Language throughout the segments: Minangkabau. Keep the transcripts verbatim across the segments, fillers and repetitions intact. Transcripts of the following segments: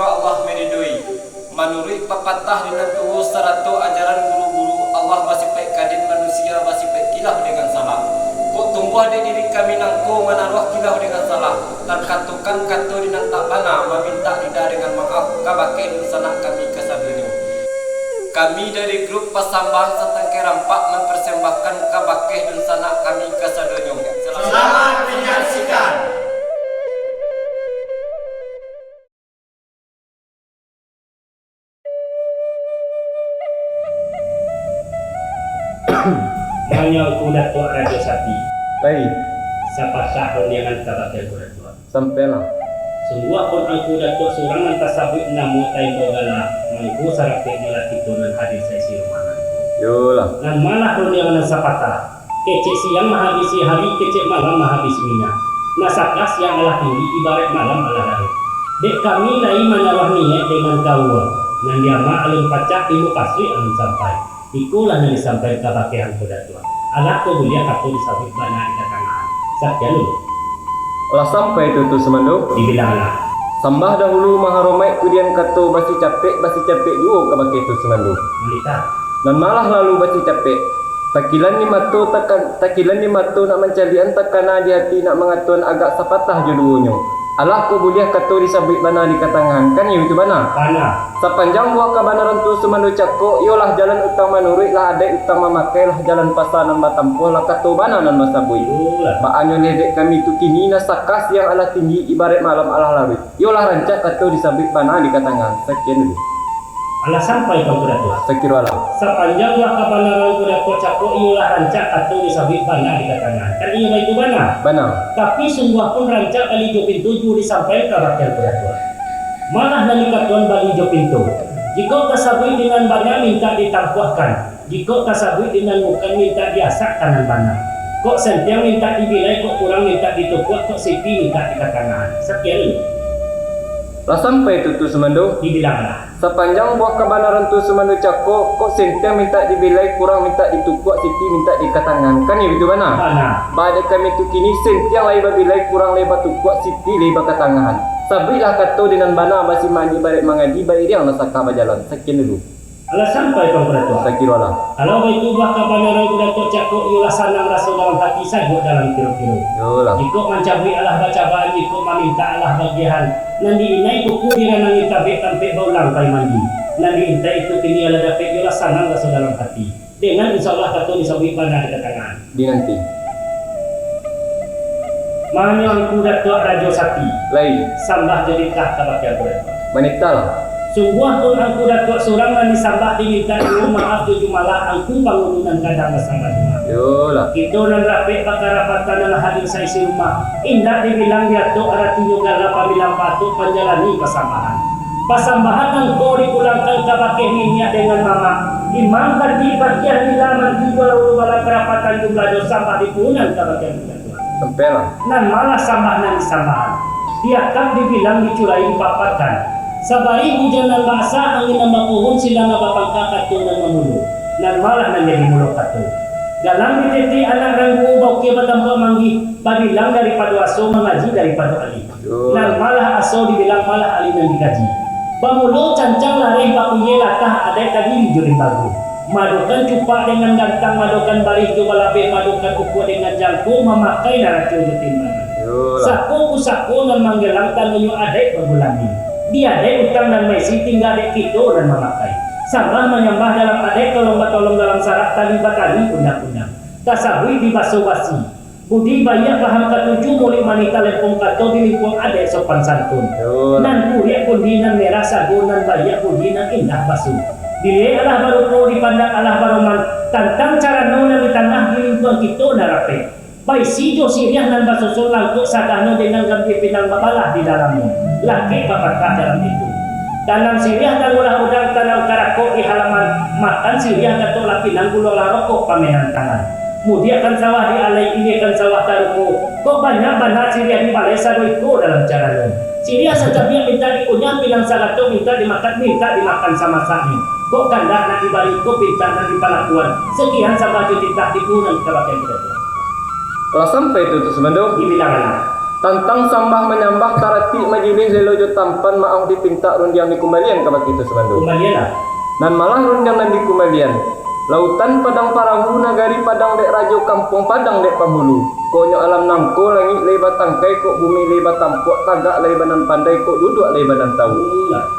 Allah meridoi. Manuruik papatah di nan tuo sarato ajaran guru-guru, Allah basipaik kadim, manusia basipaik kilaf dengan salah. Kok tumbuah di diri kami nangko manaruah kilaf dengan salah, tarkatokan kato di nan tak bana, mamintak rida dengan maaf kabake dunsanak kami kasadonyo. Kami dari grup Pasambahan Satangkai Rampak mampersembahkan kabake dunsanak kami kasadonyo. Selamat menyaksikan. Manyangku Datuak Rajo Sati. Lai. Sapatah rondiangan kabake Angku Datuak. Sampailah. Sungguah pun Angku Datuak surang nan tasabuik namo taimbau gala, mangko sarapek malah kito nan hadir saisi rumah nangko. Yolah. Nan malah rondiangan nan sapatah. Kecek siang mahabisi hari, kecek malam mahabisi minyak. Nah, saka siang alah tinggi, ibaraik malam alah larut. Dek kami lai manaruah niaik dengan kaua, nan diamak alun pacah, timbuk pasuik alun sampai. Ikolah nan disampaian kabake Angku Datuak. Alah kok buliah kato disabuik bana dikatangahan. Sakian dulu. Lah sampai tu, Tu Sumando? Dibilang lah. Sambah dahulu maharomaik, kudian kato basi capek, basi capek juo kabake Tu Sumando. Manitah. Nan malah lalu basi capek. Takilan di mato, taka-, takilan di mato nak mancaliak-an, takana di ati nak mangatoan, agak sapatah jo duonyo. Alah kok buliah kato disabuik bana dikatangahan, kan iyo itu bana? Bana. Sapanjang buah kabanaran Tu Sumando cako, iyolah jalan utang manuruik, lah adaik utang mamakai, lah jalan pasa nan batampuah, lah kato bana nan basabuik. Iyolah. Baanyo leh dek kami tu kini, nah saka siang alah tinggi, ibaraik malam alah laruik. Iyolah rancak kato disabuik bana dikatangahan. Sakian dulu. Alah sampai ka Angku Datuak. Sakiro alah. Sapanjang buah kabanaran Angku Datuak cako, iyolah rancak kato disabuik bana dikatangahan. Kan iyo baitu bana? Bana. Tapi sungguah pun rancak bali jo pinto juo disampaian kabake Angku Datuak. Malah nan dikatoan bali jo pinto. Jikok tasabuik di nan bana mintak ditampuahkan, jikok tasabuik di nan bukan mintak diasakkan nan bana. Kok sentiang mintak dibilai, kok kurang mintak ditukuak, kok sipi mintak dikatangahan. Sakian dulu. Lah sampai tu, Tu Sumando? Dibilang lah. Sapanjang buah kabanaran Tu Sumando cako, kok sentiang mintak dibilai, kurang mintak ditukuak, sipi mintak dikatangahan. Kan iyo itu bana? Bana. Ba dek kami tu kini, sentiang lai babilai, kurang lai batukuak, sipi lai bakatangahan. Sabuiklah kato di nan bana, basimak di barek mangadi, bairiang nan saka bajalan. Sakian dulu. Alah sampai ka Angku Datuak. Sakiro alah. Kalau baitu buah kabanaran Angku Datuak cako, iyolah sanang raso dalam hati, sajuak dalam kiro-kiro. Iyolah. Jikok mancabuik alah bacabaan, jikok mamintak alah bagiahan, nan diinai kuku diranangi tabek, tampek baulang pai mandi. Nan diintai itu kini alah dapek, iyolah sanang raso dalam hati. Dengan insya Allah kato disabuik bana dikatangahan. Dinanti. Manyangku Datuak Rajo Sati. Lai. Sambah jo nitah kabake Angku Datuak. Manitahlah. Sungguah pun Angku Datuak surang nan disambah, dimintak juo maaf jo jumalah, Angku pangulu nan kadang basambah jumalah. Iyolah. Kito nan rapek bakarapatan nan hadir saisi rumah, indak dibilang diatok, aratinyo gala pambilang patuik panjalani pasambahan. Pasambahan nangko dipulangkan kabake niniak dengan mamak, imam kati, pakiah, bila, manti, juaro, dubalang, karapatan, jumlahnyo sambah dipunan kabake Angku Datuak. Sampailah. Nan malah sambah nan disambahan. Diakak dibilang dicuraian papakan. Sabari hujan nan baasak, angin nan bapuhun, silang nan bapangka, kato nan mamulo. Nan malah nan jadi mulo kato. Galang ditetek anak rangguo, baukia batampuak manggih, babilang daripado aso, mangaji daripado alih. Nan malah aso dibilang, malah alih nan dikaji. Bamulo cancang lareh, bakuye latah adaik, tadiri jo limbago. Madokan cupak dengan gantang, madokan barih jo balabeh, madokan ukua dengan jangko, mamakai naraco jo timbangan. Iyolah. Sako pusako nan manggalang, tanonyo adaik bagulami. Diadaik utang nan maisi, tingga dek kito nan mamakai. Sambah manyambah dalam adaik, tolong batolong dalam sarak, tali batali undang-undang. Tasabuik di baso basi. Budi baiak paham katuju, muluik manih talempong kato, di lingkuang adaik sopan santun. Betul. Nan kuriak kundi nan merah sago, nan baiak budi nan indah baso. Diliek alah barupo, dipandang alah baroman, tantang carano nan di tangah, di lingkuang kito nan rapek. Baisi jo siriah nan basusun langkok sadahnyo, dengan gambia pinang babalah di dalamnyo. Lakek bapatah dalam itu. Tanam siriah, tangulah udang, tanam karakok di halaman, makan siriah, gatok lah pinang, gulolah rokok, pamenan tangan. Mudiakan sawah di alai, iliakan sawah taruko, kok banyak bana siriah di balai, sado iko dalam carano. Siriah sacabiak mintak dikunyah, pinang sagatok mintak dimakan, mintak dimakan samasaknyo. Kok kandak nak dibari, kok pintak nak dipalakuan. Sakian sambah jo titah dipunan kabake Angku Datuak. Lah sampai tu, Tu Sumando? Dibilang alah. Tantang sambah manyambah, taratik majilih, lelo jo tampan, maaf dipintak, rundiang dikumbalian kabake itu sumando. Kumbalianlah. Nan malah rundiang nan dikumbalian. Lautan padang parahu, nagari padang dek rajo, kampuang padang dek panghulu. Kok nyo alam nangko, langik lai batangkai, kok bumi lai batampuak, tagak lai banan pandai, kok duduak lai banan tawu.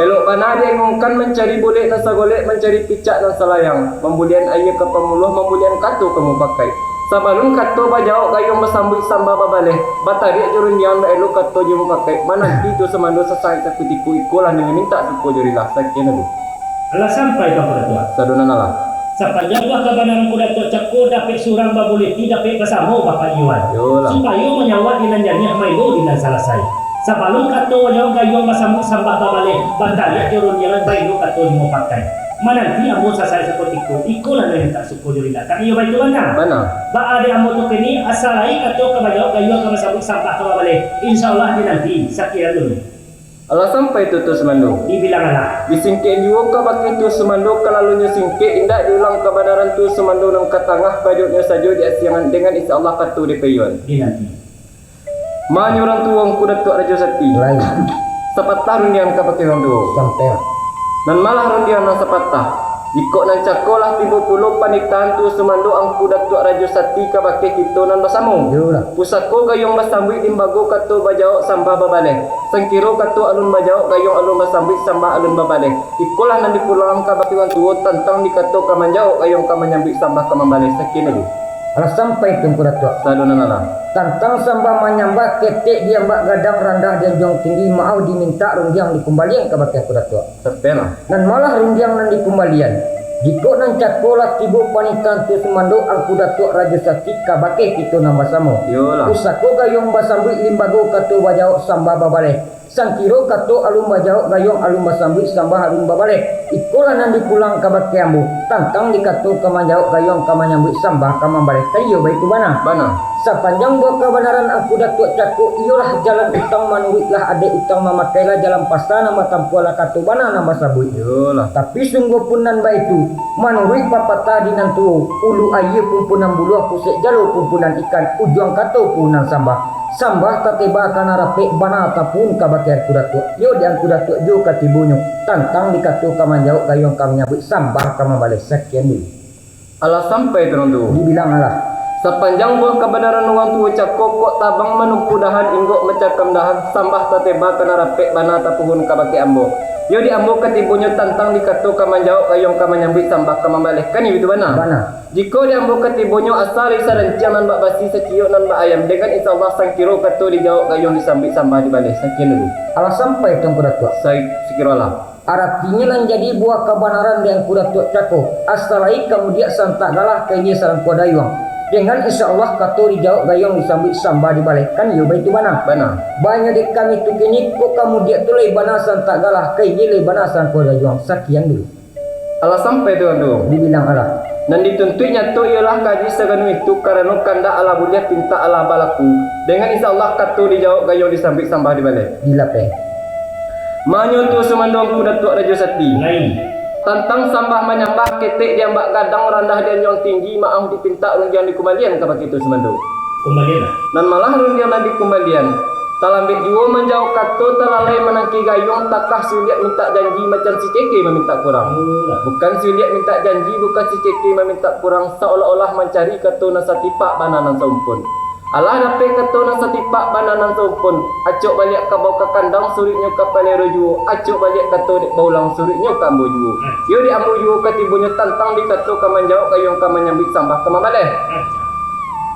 Elok bana diangongkan, mancari bulek nan sagolek, mancari picak nan salayang, mambulian aia ka pamuluah, mambulian kato ka mupakaik. Sabalun kato bajawab, gayuang basambuik, sambah babaleh, batariak jo rundiang, baelok kato jo mupakaik, mananti tu sumando sasaik sakutiko, ikolah nan mintak suko jo rila, sakian dulu. Alah sampai ka Angku Datuak. Sadonan alah. Sapanjang buah kabanaran Angku Datuak cako, dapek surang babuleti, dapek basamo bapaiyuan. Yolah. Supayo manjawab di nan janiah, maelo di nan salasai. Sabalun kato bajawab, gayuang basambuik, sambah babaleh, batariak jo rundiang, baelok kato jo mupakaik. Mananti ambo sasaik sakutiko, ikolah nan mintak suko jo rila. Kan iyo baitu bana? Bana. Baa dek ambo tu kini, asa lai kato ka bajawab, gayuang ka basambuik, sambah ka babaleh. Insya Allah dinanti. Sakian dulu. Alah sampai tu, tu sumando. Dibilang alah. Disingkek juo kabake tu sumando, kalalunyo singkek, indak diulang kabanaran tu sumando nan ka tangah, bajawabnyo sajo di asiangan, dengan insya Allah kato dipaiyuan. Dinanti. Manyo urang tuo Angku Datuak Rajo Sati. Lai. Sapatah rundiang kabake urang tuo. Sampai. Nan malah rundiang nan sapatah. Jikok nan cako lah tibo pulo panitahan tu sumando Angku Datuak Rajo Sati kabake kito nan basamo. Iyolah. Pusako gayuang basambuik limbago kato bajawab sambah babaleh. Sangkiro kato alun bajawab gayuang alun basambuik sambah alun babaleh. Ikolah nan dipulangan kabake urang tuo tantang di kato ka manjawab gayuang ka manyambuik sambah ka mambaleh sakian dulu. Alah sampai tu Angku Datuak. Sadonan alah. Tantang sambah manyambah ketek diambak gadang randah dianjuang tinggi maaf dimintak rundiang dikumbalian kabake Angku Datuak. Sampai lah. Nan malah rundiang nan dikumbalian. Jikok nan cako lah tibo panitahan tu sumando Angku Datuak Rajo Sati kabake kito nan basamo. Iyolah. Pusako gayuang basambuik limbago kato bajawab sambah babaleh. Sangkiro kato alun bajawab gayuang alun basambuik sambah alun babaleh. Ikolah nan dipulang kabake ambo, tantang di kato ka manjawab gayuang ka manyambuik sambah ka mambaleh. Kan iyo baitu bana? Bana. Sapanjang buah kabanaran Angku Datuak cako, iyolah jalan utang manuruiklah adaik utang mamakailah jalan pasa nan batampuahlah kato bana nan basabuik. Iyolah. Tapi sungguah pun nan baitu, manuruik papatah di nan tuo, ulu aia pun punan buluah, pusek jalo pun punan ikan, ujuang kato pun nan sambah. Sambah tateba ka nan rapek bana tapuhun kabake Angku Datuak. Yo di Angku Datuak juo ka tibonyo, tantang di kato ka manjawab gayuang ka manyambuik sambah ka mambaleh sakian dulu. Alah sampai tu urang tuo. Dibilang alah. Sapanjang buah kabanaran urang tuo cako, kok tabang manumpu dahan, inggok mancakam dahan, sambah tateba ka nan rapek bana tapuhun kabake ambo. Yo di ambo ka tibonyo tantang di kato ka manjawab gayuang ka manyambuik sambah ka mambaleh. Kan iyo itu bana? Bana. Jikok di ambo ka tibonyo asa lai saranciang nan bak basi saciok nan bak ayam, dengan insya Allah sangkiro kato dijawab gayuang disambuik sambah dibaleh. Sakian dulu. Alah sampai tu Angku Datuak. Sai-, sakiro alah. Aratinyo nan jadi buah kabanaran di Angku Datuak cako, asa lai kamudiak santak galah ka ilia sarangkuah dayuang. Dengan insya Allah kato dijawab gayuang disambuik sambah dibaleh. Kan iyo baitu bana? Bana. Banyak dek kami tu kini kok kamudiak tu lai bana santak galah ka ilia lai bana sarangkuah dayuang. Sakian dulu. Alah sampai tu urang tuo. Dibilang alah. Nan dituntuik nyato iyolah kaji saganu itu, karano kandak alah buliah pintak alah balaku. Dengan insya Allah kato dijawab gayuang disambuik sambah dibaleh. Dilapeh. Manyo tu sumando Angku Datuak Rajo Sati. Lain. Tantang sambah manyambah ketek diambak gadang randah dianjuang tinggi maaf dipintak rundiang dikumbalian kabake tu sumando. Kumbalianlah. Nan malah rundiang nan dikumbalian. Talambek juo manjawab kato, talalai manangkih gayuang, takah si uliak mintak janji, macam si ceke mamintak kurang. Bukan si uliak mintak janji, bukan si ceke mamintak kurang, saolah-olah mancari kato nan satipak bana nan saumpun. Alah dapek kato nan satipak bana nan saumpun, acok baliak kabau ka kandang, suruiknyo ka palero juo, acok baliak kato dek baulang, suruiknyo ka ambo juo. Yo dek ambo juo ka tibonyo tantang di kato ka manjawab gayuang ka manyambuik sambah ka mambaleh.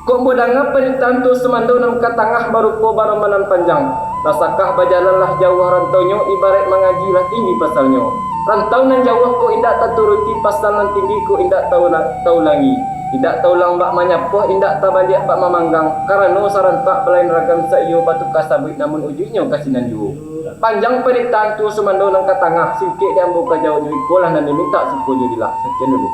Kok ambo danga panitahan tu sumando nan ka tangah barupo baroman nan panjang. Lah sakah bajalan lah jauah rantaunyo, ibaraik mangaji lah tinggi pasalnyo. Rantau nan jauah ko indak taturuti, pasal nan tinggi ko indak tau-, taulangi. Indak taulang bak manyapoh, indak tabaliak bak mamanggang, karano sarantak balain ragam saiyo batuka sabuik, namun ujuiknyo ka sinan juo. Panjang panitahan tu sumando nan ka tangah, singkek di ambo ka jawabnyo, ikolah nan dimintak suko jo dilah. Sakian dulu.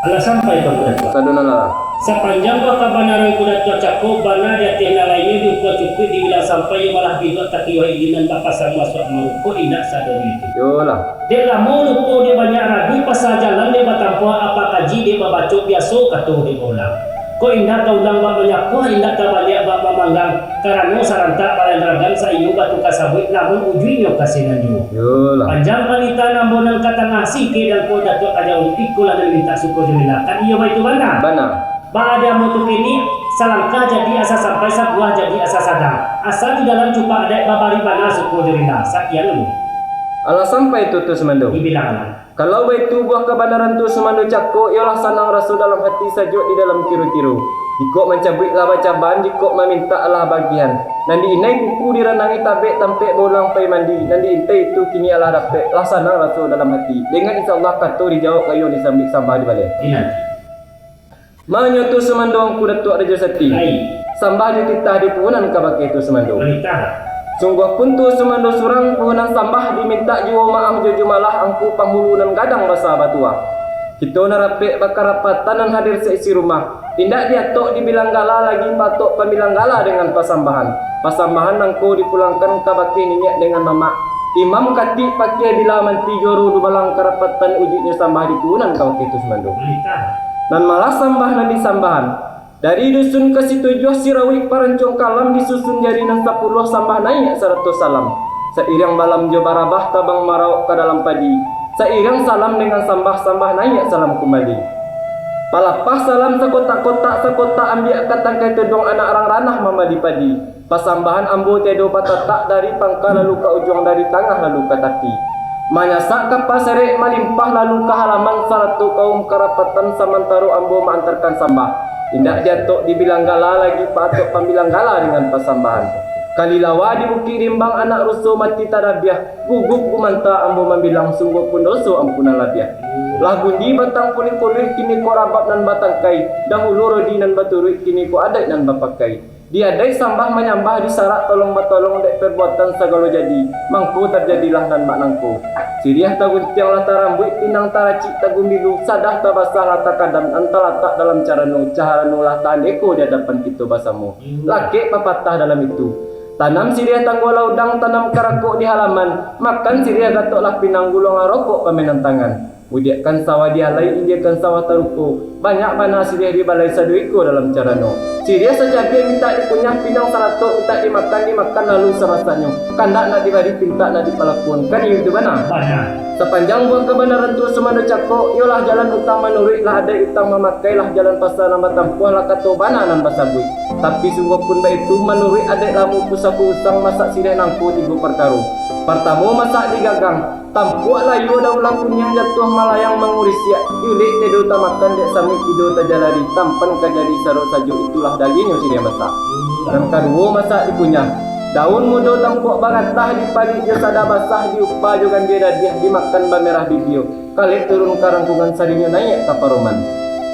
Alah sampai ka Angku Datuak. Sadonan alah. Sapanjang buah kabanaran Angku Datuak cako, bana di ateh nan lainnyo diukua cukuik dibilang sampai, iyo malah biduak takiyuah ilinan bapasang masuak maruko indak sadonyo itu. Yolah. Dek lamo lupo dek banyak ragu, pasa jalan dek batampuah, apa kaji dek babaco, biaso kato dek baulang. Kok indak taulang bak manyapuah, indak tabaliak bak mamanggang, karano sarantak balanragan sainyo batuka sabuik, namun ujuihnyo ka sinan juo. Yolah. Panjang panitahan ambo nan ka tangah, singkek dangko Datuak Rajo, ikolah nan mintak suko jo rila. Kan iyo baitu bana? Bana. Baa di ambo tu kini, salangkah jadi asa sampai, sabuah jadi asa sadang. Asa di dalam cupak adaik, babari bana suko jo rila. Sakian dulu. Alah sampai tu, Tu Sumando? Dibilang alah. Kalau baitu buah kabanaran Tu Sumando cako, iyolah sanang raso dalam hati, sajuak di dalam kiro-kiro. Jikok mancabuik lah bacaban, jikok mamintak lah bagiahan. Nan diinai kuku diranangi tabek, tampek baulang pai mandi. Nan diintai tu kini alah dapek, lah sanang raso dalam hati. Dengan insya Allah kato dijawab, gayuang disambuik, sambah dibaleh. Inan. Manyo Tu Sumando, Angku Datuak Rajo Sati. Lai. Sambah jo titah dipuhunan kabake Tu Sumando. Manitah. Sungguah pun Tu Sumando surang puhunan sambah, dimintak juo maaf jo jumalah, Angku Panghulu nan gadang basa batuah. Kito nan rapek bakarapatan, nan hadir saisi rumah. Indak diatok dibilang gala, lagi paatok pambilang gala dengan pasambahan. Pasambahan nangko dipulangkan kabake niniak dengan mamak. Imam katik pakiah bila, manti juaro dubalang karapatan, ujuiknyo sambah dipuhunan kabake Tu Sumando. Manitah. Nan malah sambah nan disambahan. Dari dusun ka Situjuah, Sirawik Parancong Kalam, disusun jari nan sapuluah, sambah naiak sarato salam. Sairiang balam jo barabah, tabang marauk ka dalam padi. Sairiang salam dengan sambah, sambah naiak salam kumbali. Palapah salam sakotak-kotak, sakotak ambiak ka tangkai tuduang, anak rang ranah mambali padi. Pasambahan ambo tiado batatak, dari pangka lalu ka ujuang, dari tangah lalu ka tapi. Manyasak ka pasarek, malimpah lalu ka halaman, sarato kaum karapatan, samantaro ambo maantarkan sambah. Indak diatok dibilang gala, lagi paatok pambilang gala dengan pasambahan. Kalilawa di Bukik Rimbang, anak ruso mati tadabiah, guguak gumanta ambo mambilang, sungguah pun doso ampunan labiah. Lah gundi batang puluih-puluih, kini ko rabab nan batangkai, dahulu rodi nan baturuik, kini ko adaik nan bapakai. Di adaik sambah manyambah, di sarak tolong batolong, dek perbuatan sagalo jadi, mangko tarjadilah nan bak nangko. Siriah taguntiang lah tarambuik, pinang taracik tagumbilu, sadah tabasah lah takadam, nan talatak dalam carano, carano lah taandeko di adapan kito basamo. Lakek papatah dalam itu, tanam siriah tangguah laudang, tanam karakok di halaman, makan siriah gatok lah pinang, gulungan rokok pamenan tangan. Udiakkan sawah di alai, idiakan sawah taruko, banyak bana siriah di balai, sado iko dalam carano. Siriah sacabiak mintak dikunyah, pinang saratok mintak dimakan, dimakan lalu sarasanyo. Kandak nak dibari, pintak nak dipalakuan, kan iyo tu bana? Bana. Sapanjang buah kabanaran Tu Sumando cako, iyolah jalan utang manuruik, lah adaik utang mamakai, lah jalan pasa nan batampuah, lah kato bana nan basabuik. Tapi sungguah pun baitu, manuruik adaik lamo pusako usang, masak siriah nangko tigo parkaro. Partamo masak di gagang, tampuak layua daun lah kuniang, jatuah malayang mangurisiak, diulek tedo tamakan, dek samuik tido tajalari, tampan ka jadi sarok sajo, itulah daliahnyo siriah masak. Nan kaduo masak dikunyah, daun mudo tampuak bagatah, dipalik jo sadah basah, diupa jo gambia dadiah, dimakan bamerah bibia. Kalek turun ka rangkungan, sarinyo naiak ka paroman.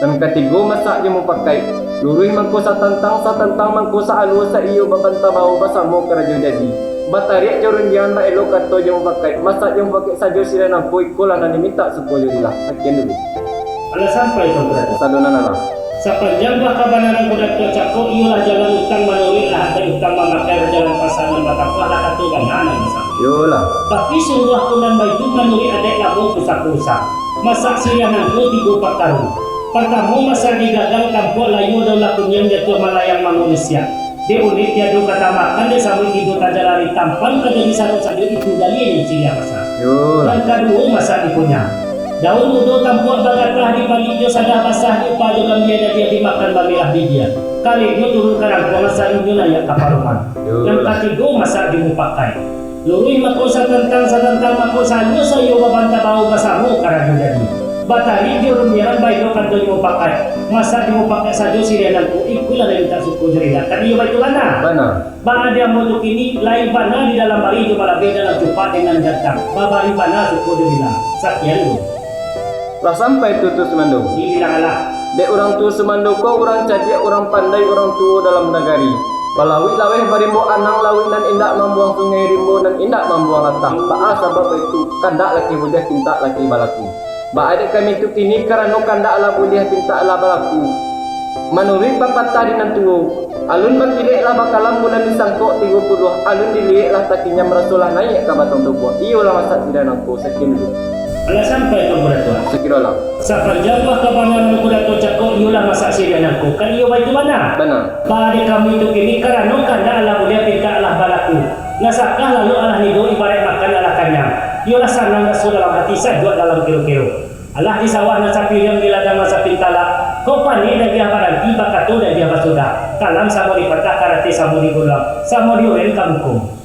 Nan katigo masak jo mupakaik, luruih mangko satantang, satantang mangko saalua, saiyo babanta bao, basamo karajo jadi. Batariak jo rundiangan, baelok kato jo mupakaik, masak jo mupakaik sajo siriah nangko, ikolah nan dimintak suko jo rila. Sakian dulu. Alah sampai tu, Brother. Sadonan alah. Sapanjang buah kabanaran ko Datuak cako, iyolah jalan utang manuruik, lah adaik utang mamakai, lah jalan pasa nan batampuah, lah kato bana nan basabuik. Iyolah. Tapi sungguah pun nan baitu, manuruik adaik lamo pusako usang. Masak siriah nangko tigo parkaro. Partamo masak di gagang, tampuak layua daun lah kuniang, jatuah malayang mangurisiak. Dek ulek tiado ka tamakan, dek samuik tido tajalari, tampan ka jadi sarok sajo, itu daliahnyo siriah masak. Iyolah. Nan kaduo masak dikunyah. Daun mudo tampuak bagatah, dipalik jo sadah basah, diupa jo gambia dadiah, dimakan bamerah bibia. Kaleknyo turun ka rangkuang, sarinyo naiak ka paroman. Yo. Nan katigo masak di mupakaik. Luruih mako satantang, satantang mako saalua, saiyo babanta bao, basamo karajo jadi. Batariak jo rundiangan, baelok kato di mupakaik. Masak di mupakaik sajo siriah nangko, ikolah nan mintak suko jo rila. Kan iyo baitu bana? Bana. Baa di ambo tu kini, lain bana di dalam bari, jo balabeh dalam cupak dengan gantang. Babari bana suko jo rila. Sakian dulu. Lah sampai tu, Tu Sumando? Dibilang alah. Dek urang Tu Sumando ko urang cadiak, urang pandai, urang tuo dalam nagari. Balauik laweh barimbo anang, lauik nan indak mambuang sungai, rimbo nan indak mambuang latah. Baa sabab baitu, kandak laki buliah, pintak laki balaku. Baa dek kami tu kini, karano kandak lah buliah, pintak lah balaku. Manuruik papatah di nan tuo, alun bakilek lah bakalam, bulan disangkok tigo puluah, alun diliek lah takinyam, raso lah naiak ka batang tobuah. Iyolah masak siriah nangko, sakian dulu. Alah sampai Tuanku Datuak. Sakirolah. Sapanjang buah kabanaran Tuanku Datuak cakok, iyolah masak siriah nangko, kan iyo baitu bana? Bana. Pado kami tu kini, karano kandak alah buliah, pintak alah balaku. Nasakah lalok alah nido, ibaraik makan alah kanyang. Iyolah sanang raso dalam ati, sajuak dalam kiro-kiro. Alah di sawah nan sapiriang, di ladang nan sapintalak. Kok panek dagiah baranti, bakato dagiah basudah. Kalam samo dipatah, karate samo diguluang, samo diuren ka muko.